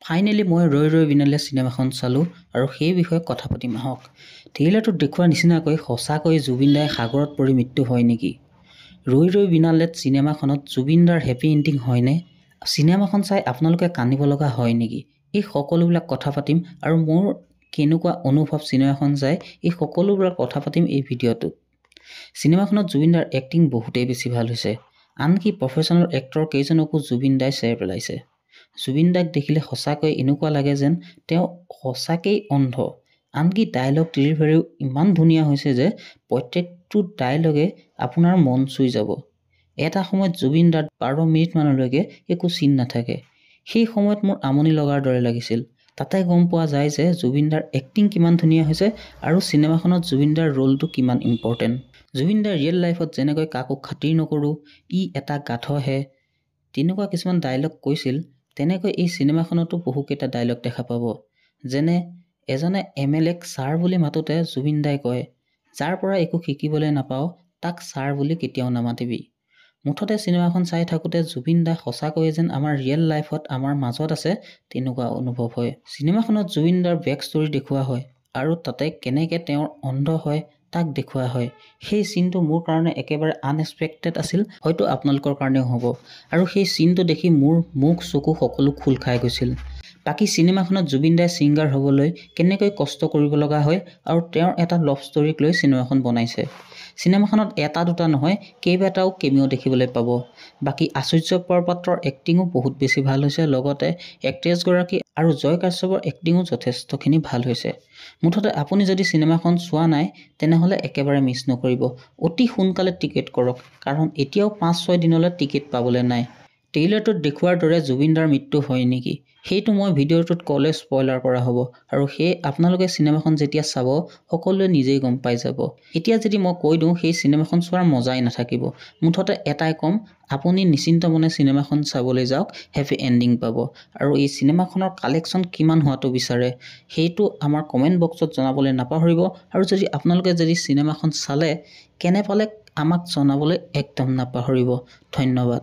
Finally মই ৰৈ ৰৈ বিনালে চিনেমাখন চালোঁ আৰু সেই বিষয়ে কথা পাতিম আহক। ট্ৰেইলাৰটোত দেখুওৱাৰ নিচিনাকৈ সঁচাকৈ জুবিন দাই সাগৰত পৰি মৃত্যু হয় নেকি? ৰৈ ৰৈ বিনালেত চিনেমাখনত জুবিন দাৰ হেপী এণ্ডিং হয়নে? চিনেমাখন চাই আপোনালোকে কান্দিব লগা হয় নেকি? এই সকলোবিলাক কথা পাতিম আৰু মোৰ কেনেকুৱা অনুভৱ চিনেমাখন চাই এই সকলোবিলাক কথা পাতিম এই ভিডিঅ'টোত। চিনেমাখনত জুবিন দাৰ এক্টিং বহুতেই বেছি ভাল হৈছে। আনকি প্ৰফেচনেল এক্টৰ কেইজনকো জুবিন দাই চেৰ পেলাইছে। জুবিন দাক দেখিলে সঁচাকৈ এনেকুৱা লাগে যেন তেওঁ সঁচাকেই অন্ধ। আনকি ডায়লগ ডেলিভাৰীও ইমান ধুনীয়া হৈছে যে প্ৰত্যেকটো ডায়লগে আপোনাৰ মন চুই যাব। এটা সময়ত জুবিন দাৰ 12 মিনিটমানলৈকে একো চিন নাথাকে। সেই সময়ত মোৰ আমনি লগাৰ দৰে লাগিছিল। তাতে গম পোৱা যায় যে জুবিন দাৰ এক্টিং কিমান ধুনীয়া হৈছে আৰু চিনেমাখনত জুবিন দাৰ ৰোলটো কিমান ইম্পৰ্টেণ্ট। জুবিন দাৰ ৰিয়েল লাইফত যেনেকৈ কাকো খাতিৰ নকৰোঁ, ই এটা গাধহে, তেনেকুৱা কিছুমান ডায়লগ কৈছিল, তেনেকৈ এই চিনেমাখনতো বহুকেইটা ডায়লগ দেখা পাব। যেনে এজনে এম এল এক ছাৰ বুলি মাতোঁতে জুবিন দাই কয়, যাৰ পৰা একো শিকিবলৈ নাপাওঁ তাক ছাৰ বুলি কেতিয়াও নামাতিবি। মুঠতে চিনেমাখন চাই থাকোঁতে জুবিন দা সঁচাকৈয়ে যেন আমাৰ ৰিয়েল লাইফত আমাৰ মাজত আছে তেনেকুৱা অনুভৱ হয়। চিনেমাখনত জুবিন দাৰ বেক ষ্টৰী দেখুওৱা হয় আৰু তাতে কেনেকৈ তেওঁৰ অন্ধ হয় তাক দেখুওৱা হয়। সেই চিনটো মোৰ কাৰণে একেবাৰে আনএক্সপেক্টেড আছিল, হয়তো আপোনালোকৰ কাৰণেও হ'ব। আৰু সেই চিনটো দেখি মোৰ মুখ চকু সকলো খোল খাই গৈছিল। বাকী চিনেমাখনত জুবিন দাই ছিংগাৰ হ'বলৈ কেনেকৈ কষ্ট কৰিব লগা হয় আৰু তেওঁৰ এটা লভ ষ্টৰীক লৈ চিনেমাখন বনাইছে। চিনেমাখনত এটা দুটা নহয় কেইবাটাও কেমিঅ' দেখিবলৈ পাব। বাকী আচুৰ্য বৰপাত্ৰৰ এক্টিঙো বহুত বেছি ভাল হৈছে, লগতে এক্ট্ৰেছগৰাকী আৰু জয় কাশ্যপৰ এক্টিঙো যথেষ্টখিনি ভাল হৈছে। মুঠতে আপুনি যদি চিনেমাখন চোৱা নাই তেনেহ'লে একেবাৰে মিছ নকৰিব। অতি সোনকালে টিকেট কৰক, কাৰণ এতিয়াও 5-6 দিনলৈ টিকেট পাবলৈ নাই। ট্ৰেইলাৰটোত দেখুওৱাৰ দৰে জুবিন দাৰ মৃত্যু হয় নেকি সেইটো মই ভিডিঅ'টোত ক'লে স্পইলাৰ কৰা হ'ব আৰু সেই আপোনালোকে চিনেমাখন যেতিয়া চাব সকলোৱে নিজেই গম পাই যাব। এতিয়া যদি মই কৈ দিওঁ সেই চিনেমাখন চোৱাৰ মজাই নাথাকিব। মুঠতে এটাই ক'ম, আপুনি নিশ্চিন্ত মনে চিনেমাখন চাবলৈ যাওক, হেপী এণ্ডিং পাব। আৰু এই চিনেমাখনৰ কালেকশ্যন কিমান হোৱাটো বিচাৰে সেইটো আমাৰ কমেণ্ট বক্সত জনাবলৈ নাপাহৰিব। আৰু যদি আপোনালোকে যদি চিনেমাখন চালে কেনে পালে আমাক জনাবলৈ একদম নাপাহৰিব। ধন্যবাদ।